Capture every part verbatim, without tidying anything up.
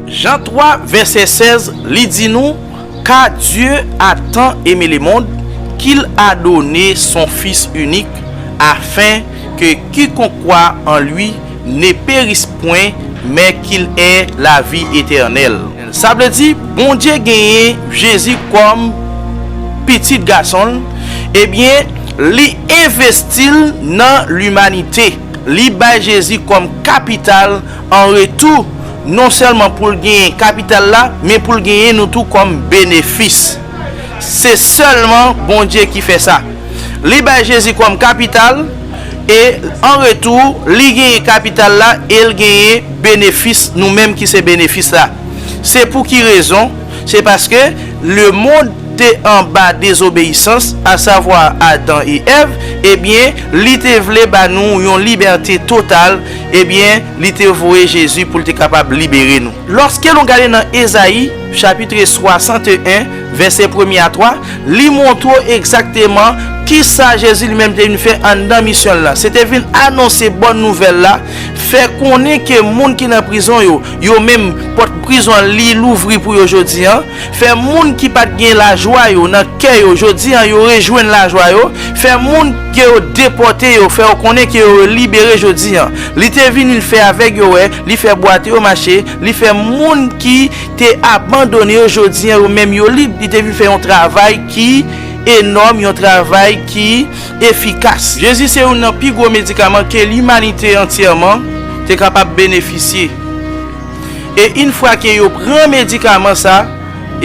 Jan twa, vèsè sèz, li di nou, Car Dieu a tant aimé le monde qu'il a donné son Fils unique, afin que quiconque croit en lui ne périsse point, mais qu'il ait la vie éternelle. Sa vle di, Bondye genyen Jezi kòm pitit gason l, ebyen, li envesti l nan limanite. Li bay Jezi kòm kapital an retou, non sèlman pou l genyen kapital la, men pou l genyen nou tou kòm benefis. Se sèlman Bondye ki fè sa. Li bay Jezi kòm kapital, e an retou, li genyen kapital la, e l genyen benefis, nou menm ki se benefis la. Se pou ki rezon? Se paske lemonn te anba dezobeyisans, asavwa Adan e Èv, ebyen, li te vle ba nou yon libète total, ebyen, li te voye Jezi pou l te kapab libere nou. Lòske nou gade nan Ezayi, chapit swasannteyen, vèsè premye a twa, li montre w egzakteman kisa Jezi li menm te vin fè anndan misyon l lan. Se te vin anonse bòn nouvèl la, fè konnen ke moun ki nan prizon yo, yo menm, pòt prizon an, li louvri pou yo jodi an. Fè moun ki pa t gen lajwa yo nan kè yo, jodi an, yo rejwenn lajwa yo. Fè moun ke yo depòte yo, fè yo konnen ke yo libere jodi an. Li te vin, li fè avèg yo wè, li fè bwate yo mache, li fè moun ki te abandone yo, jodi an, yo menm yo lib. Li te vin fè yon travay ki enòm, yon travay ki efikas. Jezi se youn nan pi gwo medikaman ke limanite antyèman te kapab benefisye. E yon fwa ke yo pran medikaman sa,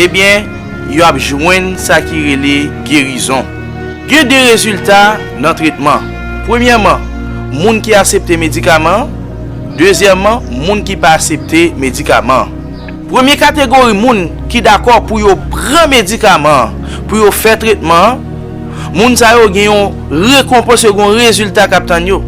ebyen, yo ap jwenn sa ki rele gerizon. Gen de rezilta nan tretman. Premyèman, moun ki aksepte medikaman an. Dezyèmman, moun ki pa aksepte medikaman an. Premye kategori moun ki dakò pou yo pran medikaman an, pou yo fè tretman an, moun sa yo gen yon rekonpans, yo gen yon rezilta k ap tann yo.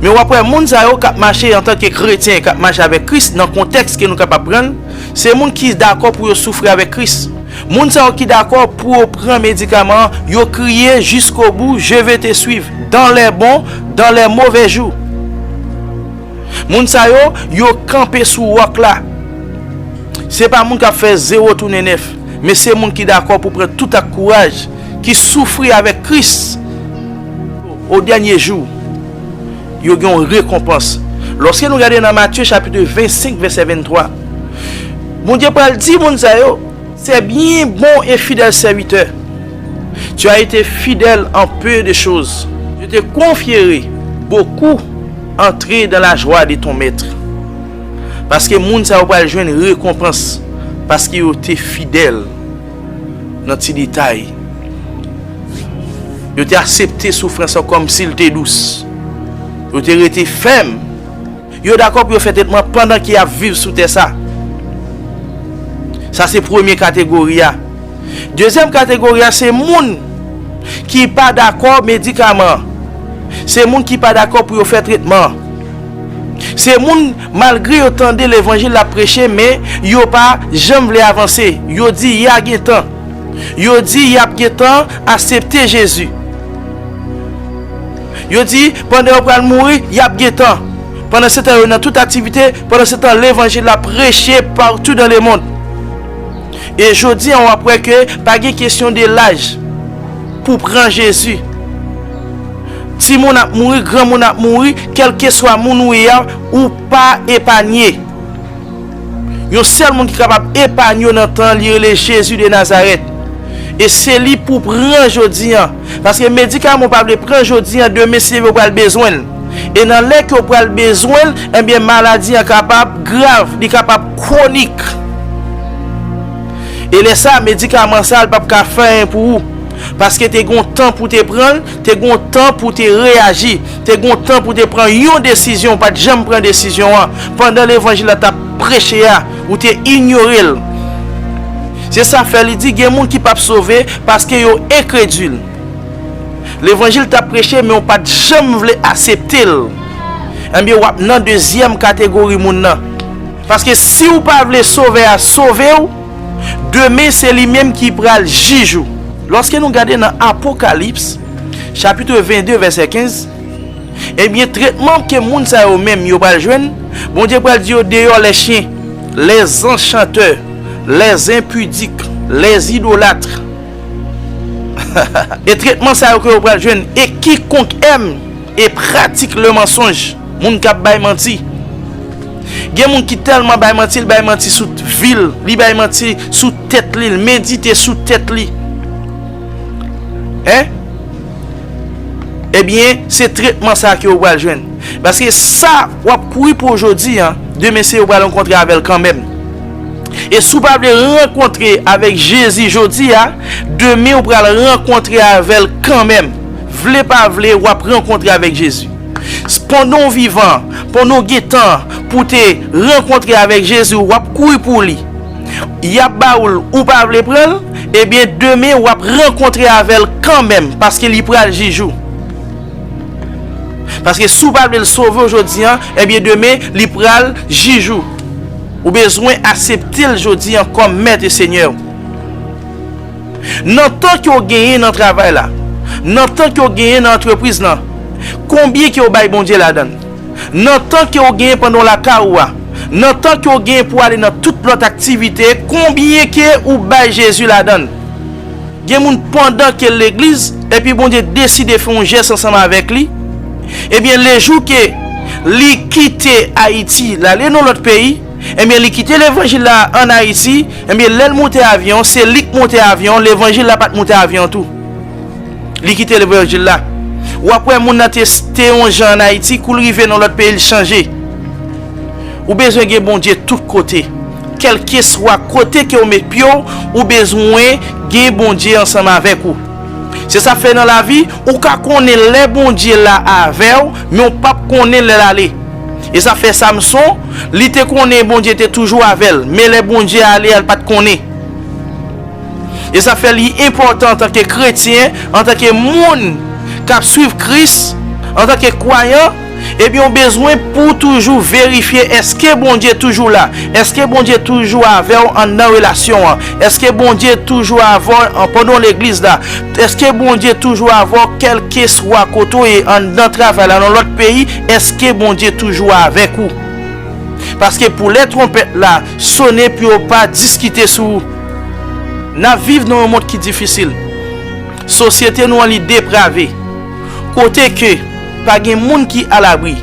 Men w ap wè moun sa yo k ap mache antanke kretyen, k ap mache avèk Kris nan kontèks ke nou kapab pran l, se moun ki dakò pou yo soufri avèk Kris. Moun sa yo ki dakò pou yo pran medikaman an, yo kriye jusqu'au bout, je vais te suivre, dans les bons, dans les mauvais jours. Moun sa yo, yo kanpe sou wòk la. Se pa moun k ap fè zewo tounen nèf, men se moun ki dakò pou pran tout ak kouraj, ki soufri avèk Kris o dènye jou. Yo gen yon rekonpans. Lòske nou gade nan Matye chapit vennsenk, vèsè venntwa, Bondye pral di moun sa yo, Ces bien bon et fidèle serviteur, tu as été fidèle en peu de choses, je te confierai beaucoup, entre dans la joie de ton maître. Paske moun sa yo pral jwenn rekonpans, paske yo te fidèl nan ti detay. Yo te aksepte soufrans lan kòm si l te dous. Yo te rete fèm. Yo dakò pou yo fè tretman pandan ke y ap viv sou tè sa. Sa se premye kategori a. Dezyèm kategori a se moun ki pa dakò medikaman an. Se moun ki pa dakò pou yo fè tretman an. Se moun, malgre yo tande levanjil l ap preche, men yo pa janm vle avanse. Yo di y a gen tan. Yo di y ap gen tan aksepte Jezi. Yo di, pandan yo pral mouri, y ap gen tan. Pandan se tan, yo nan tout aktivite, pandan se tan, levanjil la preche partout dans le monde. E jodi an, w ap wè ke pa gen kesyon de laj pou pran Jezi. Timoun ap mouri, granmoun ap mouri, kèlkeswa moun ou ye a, ou pa epanye. Yon sèl moun ki kapab epanye w nan tan an, li rele Jezi de Nazarèt. E se li pou pran jodi an. Paske medikaman w pa vle pran jodi an, demen se ou pral bezwen l. E nan lè ke w pral bezwen l, ebyen, maladi an kapab grav, li kapab kwonik. E lè sa, medikaman sa, l p ap ka fè anyen pou ou. Paske te gen yon tan pou w te pran l, te gen yon tan pou w te reyaji, te gen yon tan pou w te pran yon desizyon, ou pa t janm pran desizyon an. Pandan levanjil la t ap preche a, ou te inyore l. Se sa fè li di gen moun ki p ap sove paske yo enkredil. Levanjil t ap preche, men ou pa t janm vle aksepte l. Ebyen, w ap nan dezyèm kategori moun nan. Paske si w pa vle Sovè a sove w, demen se li menm ki pral jij ou. Lòske nou gade nan Apokalips, chapit vennde, vèsè kenz, ebyen, tretman ke moun sa yo menm yo pral jwenn, Bondye pral di yo dehors les chiens. les enchanteurs, les impudiques, les idolâtres. E tretman sa yo ke yo pral jwenn, et quiconque aime et pratique le mensonge, moun k ap bay manti. Gen moun ki tèlman bay manti, li bay manti sou vi l, li bay manti sou tèt li, li medite sou tèt li. Hein? Ebyen, se tretman sa ke w pral jwenn. Paske sa w ap kouri pou jodi a, demen se yo pral rankontre avè l kanmenm. E si w pa vle rankontre avèk Jezi jodi a, demen w pral rankontre avè l kanmenm. Vle pa vle, w ap rankontre avèk Jezi. Pandan w vivan, pandan w gen tan pou te rankontre avèk Jezi, w ap kouri pou li. Y ap ba ou l, ou pa vle pran l, ebyen demen w ap rankontre avè l kanmenm, paske li pral jij ou. Paske si w pa vle l sove w jodi a, ebyen demen li pral jij ou. Ou bezwen aksepte l jodi a kòm Mèt e Senyè w. Nan tan ke w genyen nan travay la, nan tan ke w genyen nan antrepriz lan, konbyen ke w bay Bondye ladan l? Nan tan ke w genyen pandan w lakay ou a, nan tan ke w genyen pou w ale nan tout lòt aktivite, konbyen ke ou bay Jezi ladan l? Gen moun pandan ke l legliz, epi Bondye deside fè yon jès ansanm avèk li, ebyen lejou ke li kite Ayiti, l ale nan lòt peyi, ebyen li kite levanjil la ann Ayiti, ebyen lè l moute avyon, se li k moute avyon, levanjil la pa t moute avyon tou. Li kite levanjil la. W ap wè moun nan te, te yon jan ann Ayiti, kou l rive nan lòt peyi, l chanje. Ou bezwen gen Bondye tout kote. Kèlkeswa kote ke w met pye w, ou bezwen gen Bondye ansanm avèk ou. Se sa fè nan lavi, ou ka konnen lè Bondye la avè w, men w p ap konnen lè l ale. E sa fè Samson, li te konnen Bondye te toujou avè l, men lè Bondye ale a, l pa t konnen. E sa fè li enpòtan antanke kretyen, antanke moun k ap swiv Kris, antanke kwayan, ebyen, w bezwen pou w toujou verifye èske Bondye toujou la, èske Bondye toujou avè w anndan relasyon an, èske Bondye toujou avè w an pandan w legliz la, èske Bondye toujou avè w kèlkeswa kote w ye anndan travay la, nan lòt peyi, èske Bondye toujou avèk ou? Paske pou lè twonpèt la sonnen, pou yo pa diskite sou ou. N ap viv nan yon mond ki difisil. Sosyete nou an, li deprave. Kote ke pa gen moun ki alabri.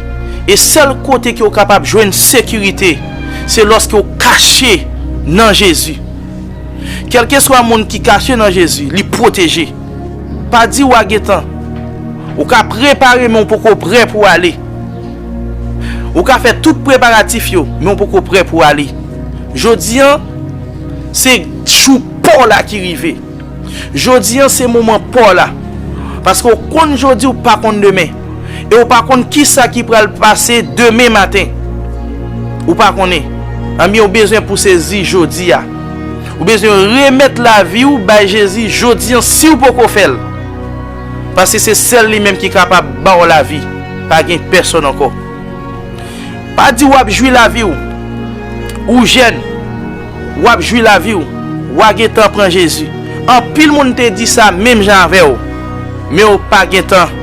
E sèl kote ke w kapab jwenn sekirite, se lòske w kache nan Jezi. Kèlkeswa moun ki kache nan Jezi, li pwoteje. Pa di w a gen tan. Ou ka prepare, men w poko prè pou w ale. Ou ka fè tout preparatif yo, men w poko prè pou w ale. Jodi a, se jou pa w la ki rive. Jodi a, se moman pa w la. Paske w konn jodi, w pa konn demen. E w pa konn kisa ki pral pase demen maten. Ou pa konnen. Ebyen, w bezwen pou sezi jodi a. Ou bezwen remèt lavi w bay Jezi jodi a si w poko fè l. Paske se sèl li menm ki kapab ba w lavi. Pa gen pèsonn ankò. Pa di w ap jwi lavi w. Ou jèn, w ap jwi lavi w. W a gentan pran Jezi. Anpil moun te di sa menm jan avè w. Men w pa gentan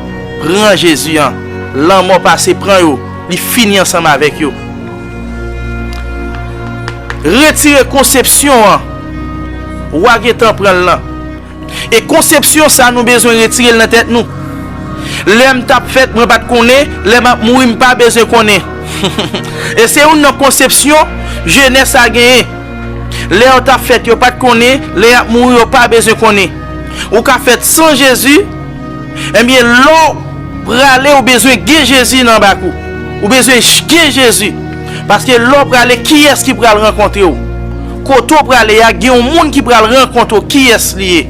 pran Jezi an. Lanmò pase pran yo. Li fini ansanm avèk yo. Retire konsepsyon an. W a gentan pran l lan. E konsepsyon sa, nou bezwen retire l nan tèt nou. Lè m t ap fèt, mwen pa t konnen, lè m ap mouri, m pa bezwen konnen. E se youn nan konsepsyon jenès sa genyen. Lè yo t ap fèt, yo pa t konnen, lè y ap mouri, yo pa bezwen konnen. Ou ka fèt san Jezi, ebyen, lè w prale, ou bezwen gen Jezi nan bak ou. Ou bezwen j-, gen Jezi. Paske lè w prale, kiyès ki pral rankontre w? Kote w prale a, gen yon moun ki pral rankontre w. Kiyès li ye?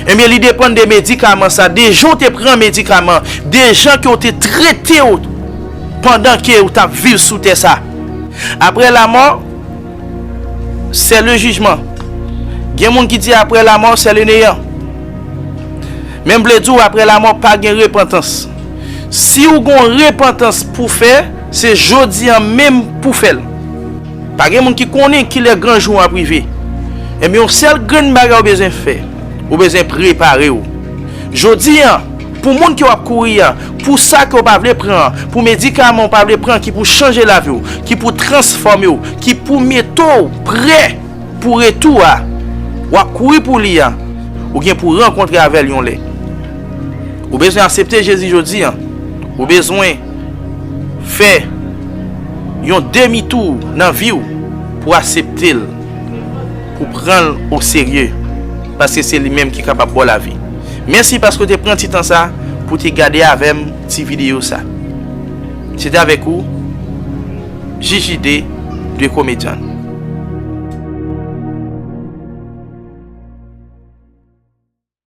Ebyen, li depann de medikaman sa, de jan w te pran medikaman, de jan ke w te trete w pandan ke w t ap viv sou tè sa. Apre lamò, c'est le jugement. Gen moun ki di, après la mort, c'est le néant. Men m vle di w, apre lamò, pa gen repantans. Si w gon repantans pou fè, se jodi a menm pou fè l. Pa gen moun ki konnen kilè gran jou an ap rive. Ebyen, yon sèl grenn bagay ou bezwen fè, ou bezwen prepare w. Jodi a, Pou moun ke w ap kouri an, pou sa ke w pa vle pran an, pou medikaman w pa vle pran ki pou chanje lavi w, ki pou transfòme w, ki pou mete w prè pou retou a, w ap kouri pou li an, ou gen pou rankontre avè l yon lè. Ou bezwen aksepte Jezi jodi an. Ou bezwen fè yon demi tou nan vi w pou aksepte l, pou pran l o serye, paske se li menm ki kapab ba w lavi. Mèsi paske w te pran ti tan sa pou te gade avè m ti videyo sa. Se te avèk ou, J J D, de Comedian.